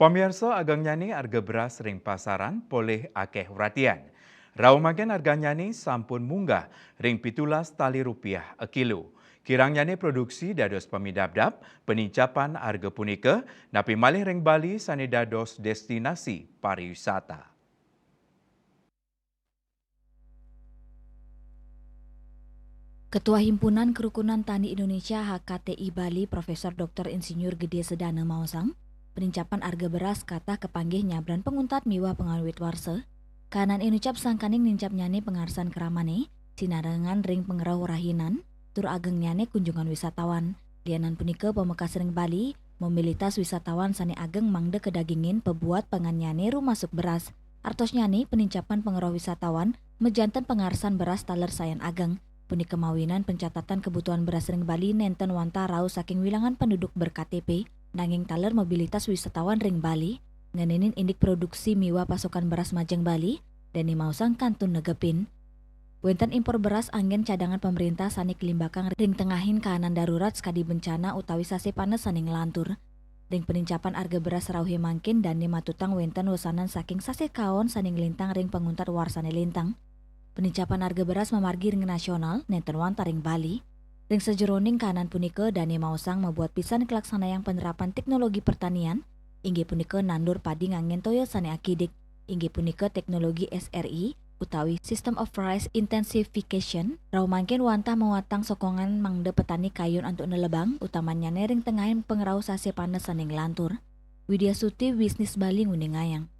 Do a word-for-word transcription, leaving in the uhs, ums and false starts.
Pamiarsa, agengnyane arga beras ring pasaran polih akeh wratian. Rauh mangkin arganyane sampun munggah ring pitulas tali rupiah a kilo. Kirangnyane produksi dados pamidabdab penincapan arga punika, napi malih ring Bali sane dados destinasi pariwisata. Ketua Himpunan Kerukunan Tani Indonesia H K T I Bali, Profesor Doktor Insinyur Gede Sedana maosang, penincapan arga beras katah kapanggih nyabran panguntat miwah pangawit warsa. Kanan inucap sangkaning nincapnyane pangarsan kramane, sinarengan ring pangrauh rahinan, tur agengnyane kunjungan wisatawan. Lianan punika pamekas ring Bali, mobilitas wisatawan sane ageng mangda kadagingin pabuat pangannyane rumasuk beras. Artosnyane, penincapan pangrauh wisatawan majanten pangarsan beras taler sayan ageng. Punika mawinan pencatatan kebutuhan beras ring Bali nenten wantah rauh saking wilangan penduduk ber-K T P, nanging taler mobilitas wisatawan ring Bali, ngenenin indik produksi miwah pasokan beras majeng Bali, dane maosang kantun negepin. Wenten impor beras anggen cadangan pamrintah sane kalimbakang ring tengahin kaanan darurat sakadi bencana utawi sasih panes sane nglantur. Ring penincapan arga beras rauhe mangkin dane matutang wenten wesanan saking sasih kaon sane nglintang ring panguntat warsane lintang. Penincapan arga beras mamargi ring nasional, nenten wantah ring Bali. Ring sajeroning kaanan punika dane maosang mabuat pisan kalaksanayang panerapan teknologi pertanian, inggih punika nandur padi nganggen toya sane akidik, inggih punika teknologi S R I utawi System of Rice Intensification, rauh mangkin wantah mawatang sokongan mangda petani kayun antuk nelebang, utamannyane ring tengahin pangrauh sasih panes sane nglantur. Widya Suti, Bisnis Bali, nguningayang.